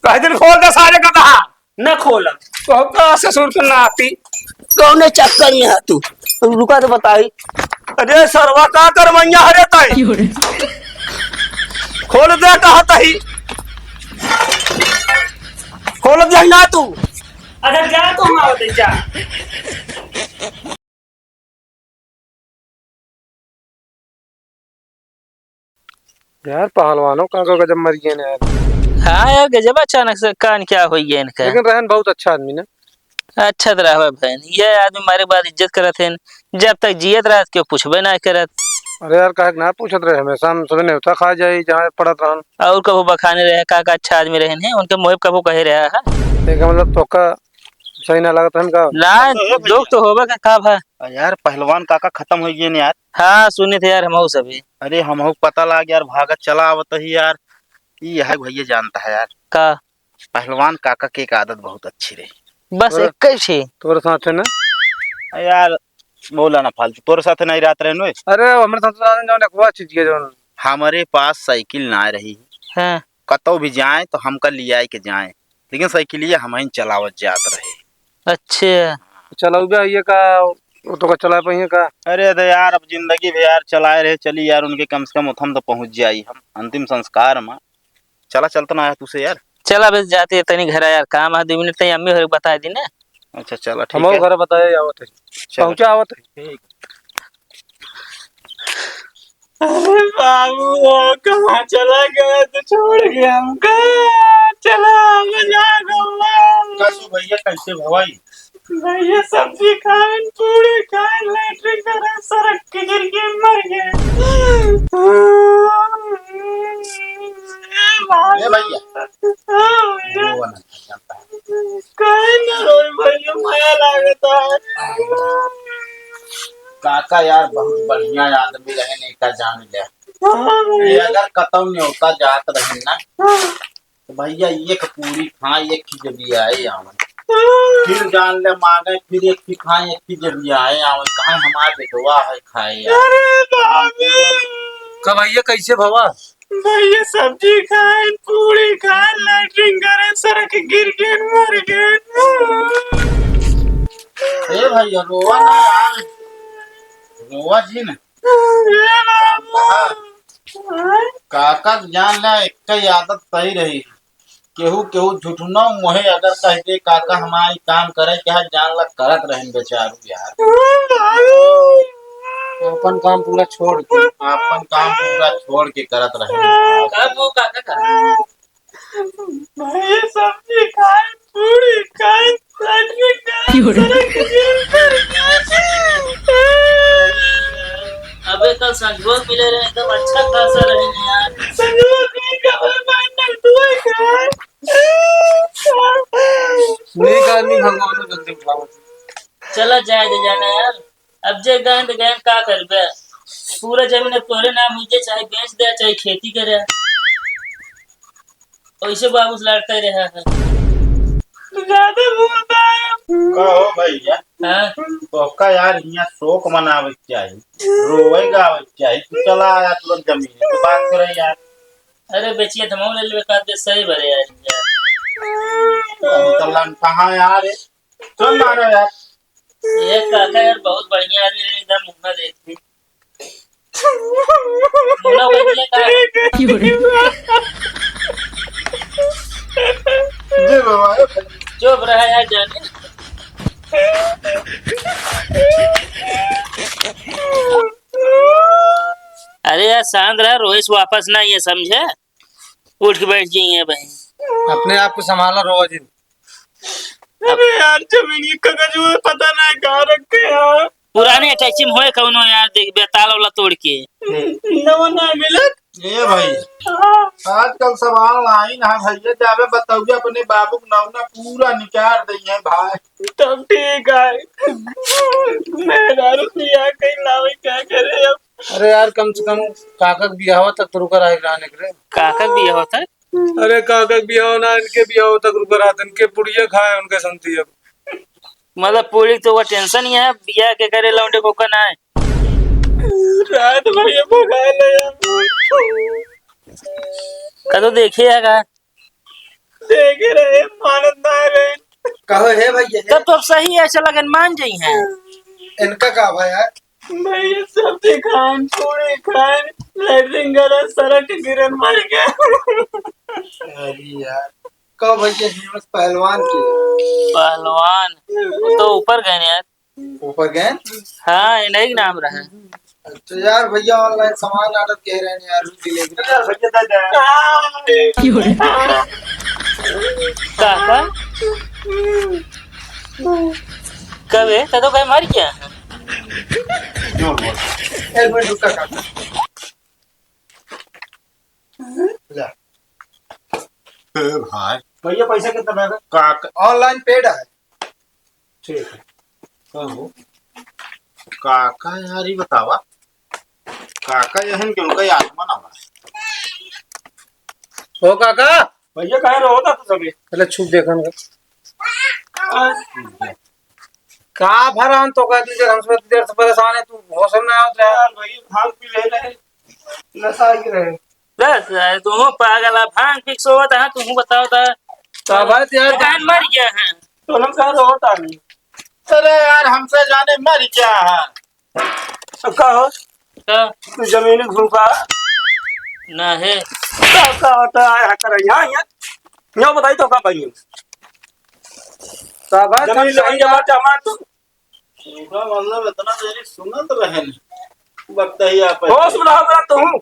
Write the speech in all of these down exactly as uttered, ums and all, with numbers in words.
कह दिन खोल दे सारे का कहा। न खोला। तो का ससुर के नाती। कौने चक्कर में है तू? रुका तो बताई। अरे सरवा का करवैया हरे तय। क्यों रे? खोल दे कहा तही। खोल दे ना तू। अगर जा तो हम आवत है, जा। यार, पहलवानो काका गजब मर गए ना यार। हाँ यार, गजब अचानक से कान क्या हो गया इनका। लेकिन रहन बहुत अच्छा आदमी ना। अच्छा तो रहबे बहन, ये आदमी मारे बाद इज्जत करत हैं, जब तक जियत रहत केहू पूछबे ना करत। अरे यार, काहे के ना पूछत रहे, हमेशा हम सबे नेवता खा जाई जहाँ पड़त रहन। और कबो बखाने रहे काका अच्छा आदमी रहन है, उनके मुँहे कबो कहे रहा है। एक मतलब तोका सही ना लागत रहन का? ना, तो है भैया। दुख तो होबे का, का भा? अरे यार, पहलवान काका खत्म हो गए यार। हाँ, सुने थे यार, हमहू सभी। अरे, हमहू पता लाग यार, भागत चला आवत ही यार। ई है भैया जानता है यार। का? पहलवान काका के एक आदत बहुत अच्छी रही। बस तोरा, एक ही। तोरे साथ है ना? अरे यार, बोला ना फालतू, तोरे साथ नहीं रात रहनो है। अरे, हमरे साथ रहने जाओ, नखवा चीज के जाओ। हमारे पास साइकिल ना रही। हाँ। कतौ भी जाए तो हमका लियाए के जाए, लेकिन साइकिलिया हमहिन चलावत जात रहे। अच्छा। चलाऊ बे, ये का, वो तो का चला पाइए का? अरे तो यार, अब जिंदगी भी यार चलाए रहे, चली यार, उनके कम से कम उथम तो पहुँच जाई हम अंतिम संस्कार में। चला, चलत ना है तुसे यार। चला बस जाते हैं तनी घर यार, काम है, दो मिनट तनी अम्मी होरे बता दी ना। अच्छा, चला, ठीक हमहू है। घर बताए आवत है। चला, पहुँचा ठीक। आवत है। ठीक। अरे बाबू, वो कहाँ चला गया तो छोड़ के हमका? चला, मजा आ गया। कसो भैया, कैसे भवाई? भैया सब्जी खाएन, पूरी खाएन, लेटरिन करे, सड़क के गिर के मर गए। ए भैया। हाँ भैया। वो वाला नहीं जानता है। काहे ना रोए भैया, माया लागता है। काका यार बहुत बढ़िया आदमी रहे, नहीं का जान ले। हाँ ये भैया। अगर कतौ न्योता जात रहे ना, हाँ। तो भैया, एक पूरी खाए, एक खिजबियाए आवे। फिर जान ले मांगे, फिर एक खी खाए, एक खिजबियाए आवे। कहाँ हमार बेटवा है खाए यार। अरे बाबू। का भैया, कैसे भवा? भैया, सब्जी खाए, पूरी खाए, लेटरिन करे, सड़क गिर के मर गए। ए भैया, रोवा ना यार। रोवा जी ना। काका के जान ला, एक ही आदत सही रही। केहू, केहू झुठुनो मोहे अगर कह दे, "काका, हमार ई काम करे के है," जान ला, करत रहेन बेचारू यार। अपन काम पूरा छोड़ के। अपन काम पूरा छोड़ के करत रहेन। का वो काका का? भाई सब्जी खाए, पूरी खाए, चटनी खाए, क्यों रे? सड़क के ऊपर खाए। अबे कल संझुआ मिले रहे, एकदम अच्छा खासा रहे ना यार। संझुआ कहीं का भाई, भाई, नलदुआ खाए। नीक आदमी भगवान जल्दी उठाओ। चला जाए दे जाना यार। अब जे गए तो गए, का करबे? पूरा जमीन अब तोरे नाम हुई, जे चाहे बेच दे, चाहे खेती करे। वैसे बाबू से लड़ते रहे हैं। ज्यादा बोलता है। का हो भैया? हाँ? तोहका यार हियाँ शोक मनावे के चाही, रोवे गावे के चाही। तू चला आया तुरंत जमीन, तू बात करे यार। अरे बेचिए, धमाऊ ले लेवे का दे, सही बरे यार। हम तो लंठा हाँ यार। चल मारो यार। ये काका यार बहुत बढ़िया आदमी है, एकदम मुन्ना देखती। मुन्ना वही है का? जी बाबा। चुप रहा यार जाने। अरे यार शांत रहा, रोहित वापस ना ये समझे, उठ के बैठ जाइए भाई। अपने आप को संभालो रोहित। अरे यार, जमीन के कागज वो पता ना कहाँ रखे हैं। पुराने अटैची में होए कौनो यार, देख बेताल वाला तोड़ के। नवा ना मिलत। ए भाई, हाँ। आजकल सब online है भैया, जाबे बताउबे अपने बाबू के नौना पूरा निकाल दई है भाई। तब ठीक है। मैं दारू पिया कहीं लावे क्या करे अब? अरे यार, कम से कम काका के बियाह तक तो रुका रहे रहने के रे। काका के बियाह तक? अरे काका के बियाह ना, इनके बियाह तक रुका रहत, इनके पुड़िया खाए उनके संती अब। मतलब पूरी तो वो tension ही है, बियाह के करे लौंडे को का ना है। रात भर ये भगा ले। का तो देखिए यार का। देखे रहे, मानत ना रहे। कहो हे भैया, हे। तब तो अब सही है, चला गन मान जाई हैं। इनका का भा यार? भैया सब्जी खान, पूरी खान, लैट्रिन गला, सड़क गिरन मर गया। अरे यार, कहो भैया, हिम्मत पहलवान की। पहलवान, वो तो ऊपर गए यार। ऊपर गए? हाँ, इन्हीं के नाम रहे। अच्छा यार, भैया online सामान order कह रहे हैं यार, delivery। यार भैया, दे दे। काका? कबे? तो, तो कहे मर गया है। जोर बोल। एक मिनट रुका काका। ले। ए भाई। भैया, पैसा कितना लगा? काका, online paid है। ठीक है। कहो। काका यार, ई बतावा, काका यहन के उनका याद मनावा। ओ काका। भैया, काहे रो होता तू सभी? पहले छुप देखन का। का भरान तो का, तू जब हमसे देर से परेशान है, तू होश में ना आवत रहा। यार, भाई, भांग पी ले रहे, नशा ही रहे। बस यार, तू पागल है, भांग पी के सोवत है, तू बताओ ता। तो भाई, यार, काहे मर गया है? तो हम कह रहे होता नहीं। अरे यार, हमसे जाने मर गया है। अब का हो? का? तू जमीन घूम का? ना है। का, का होता है, यहाँ कर, यहाँ, यहाँ। यहाँ बताई तो का भाई? का भाई, जमीन हम लेके सही जमा, जमा तू। उनका मतलब इतना देरी सुनत रहे न। बकतही आप होश में रहो, बड़ा तू।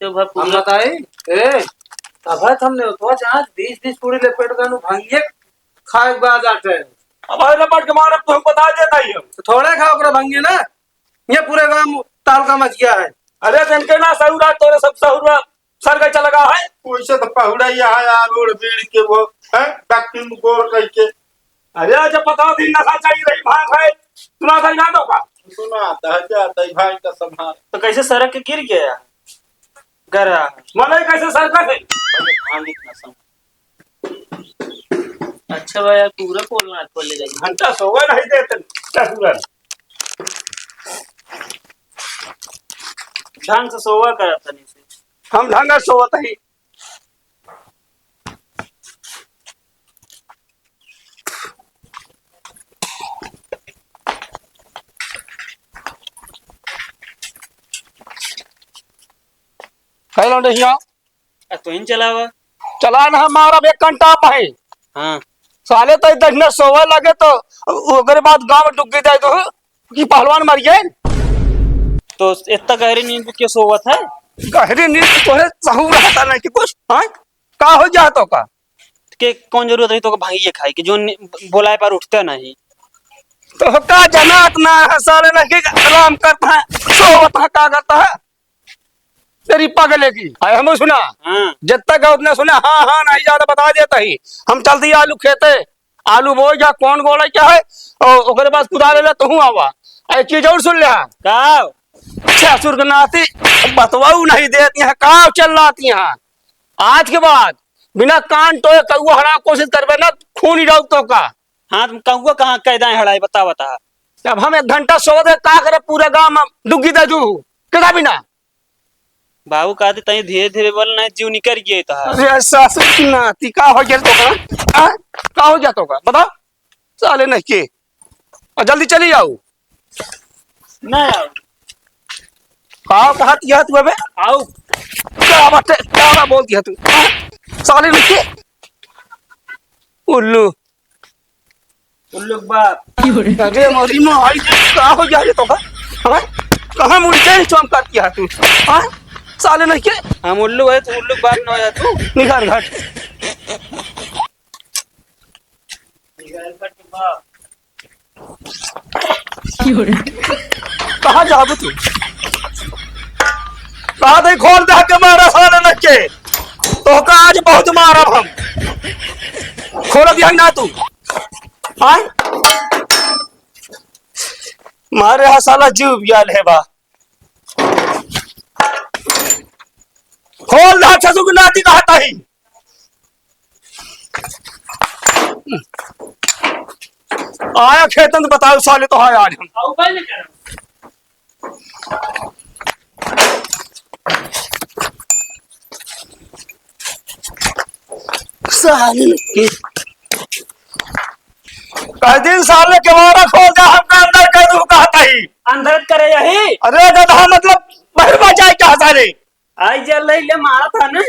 तो भाई हम पूरा बताई, ए, तब है हमने तो आज बीस बीस पूरी लपेट का नु भांगिए खाए के बाद आते हैं। अब अरे लपट के मारब, तुम बता देता ही हम। तो थोड़े खाओ ओकरा भांगिए ना, ये पूरे गांव ताल का मच गया है। अरे जिनके ना सहुरा, तोरे सब सहुरा, सर गई चला गया है। वैसे तो पहुड़ा ही है यार, ओढ़ बीड़ के वो, हैं, डॉक्टर गोर कह के। अरे जब पता दिन नशा चाहिए रही, भांग है, सुना था ना तो का? सुना था, जा, दई भाई का संभाल। तो कैसे सड़क के गिर गया? गरा। मने कैसे सड़क से? अरे भांग इतना संभाल। अच्छा भाई, यार, पूरा पोल ना खोल ले जाइए। घंटा सोवा नहीं देते, क्या पूरा? ढंग से सोवा करत तनी से। हम ढंग से सोवत ही। कई लौंडे हिया? आ, तोहिन चलावा। चला ना, हमारा एक घंटा पे है। हाँ। साले तो दहिना सोवे लगे तो ओकरे बाद गांव में डुग्गी दे दो कि पहलवान मर गए। तो इतना गहरी नींद में क्यों सोवत है? गहरी नींद तो तोहे सहू रहता नहीं कि कुछ, हाँ? का हो जा तो का? के कौन जरूरत है तो भांगिए खाए कि जो नि-, बोलाए पर उठते नहीं। तो का जनात ना है साले ना कि आराम करता है, सोवत है, का करता है? तेरी पगले की। आए हम सुना। हाँ। जितना का उतना सुना। हाँ, हाँ, नहीं ज्यादा बता देता ही। हम चल दिए आलू खेते, आलू बोई जा, कौन गोड़ा क्या है, और ओकरे बाद कुदाल ले तू आवा। एक चीज और सुन ले। का? ससुर के नाती बतवाऊ नहीं देती है, का चल रही है। आज के बाद बिना कान टोए कौआ हड़ा कोशिश करबे ना, खून ही जाऊ तो का। हाँ, तुम कौआ कहाँ कैदा है हड़ाई, बता, बता। अब हम एक घंटा सो दे, का करे, पूरा गांव में डुग्गी दे दू, केदा बिना? बाबू कहते, "तनी धीरे धीरे बोल, नहीं जीव निकल गया तो है।" अरे सासू की नाती, का हो गया तो का? आ? का हो गया तो का? बता। साले नहीं के। और जल्दी चली जाओ। नहीं आओ। का कहत यह तू अबे? आओ। क्या बात है? क्या बोल दिया तू? आ? साले नहीं के। उल्लू। उल्लू के बाप। अरे मोरी माँ, आई का हो गया ये तो का? हाँ? कहाँ मुड़ के चमका किया तू? हाँ? साले नहीं के? हम उल्लू है, तू उल्लू के बाप ना हो जा तू। निकाल घाट। निकाल घाट के बाप। कहाँ जाबू तू? कहा दे खोल दे के मारा साले न के। तो का आज बहुत मारब हम। खोल दिया ना तू। आय? मारे हा साला जीव बियाल है बा। खोल दे ससुर के नाती कहता ही। आया खेतन तो बताओ साले तो है आज हम। आओ, पहले करो। साले के। कह दिन साले के मारा खोल दे, हमका अंदर कर दू, कहता ही। अंदर करे यही। अरे गधा, मतलब बहर बचाए क्या साले? आई जे ले, ले मारा था ना।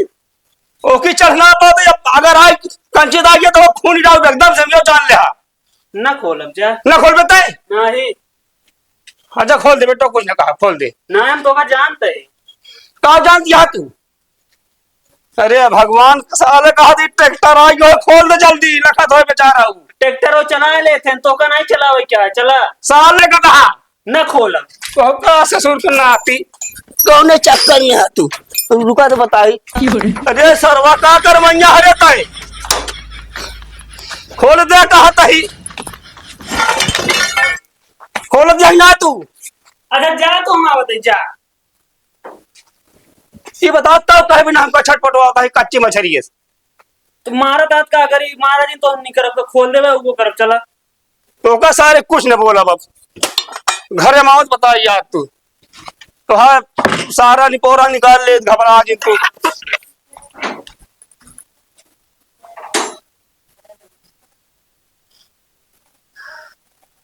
ओकी चढ़ना पाते, अगर आई कंची दागे तो खून डाल एकदम से, यो जान ले। ना खोलब जा। ना खोलबे तै? नहीं। अच्छा खोल दे बेटा, कुछ ना कहा, खोल दे। ना, हम तोका जानते हैं। का जानती है तू? अरे भगवान, साले कहा दी ट्रैक्टर आ गयो, खोल दे जल्दी, लखा धोए बेचारा हूँ। ट्रैक्टर वो चला लेते हैं, तोका नहीं चलावे क्या है? चला। साले का कहा? ना खोलब। तो का ससुर के नाती, कौने चक्कर में है तू? रुका तो बताई। अरे सरवा, का करवैया हरे तय? खोल दे, कहा तही। खोल दे ना तू। अच्छा जा, तो हम आवत है, जा। ये बता, तब कहे बिना हमका छटपटवाता है कच्ची मछरी है। तो मारत हाथ का करी, मारा जी तो हम नहीं करब, तो खोल देबे, वो करब, चला। तो का सारे कुछ न बोला बाप। घरे मावत बताई यार तू। तो हाँ, सारा निपोरा निकाल ले, घबरा जी तू।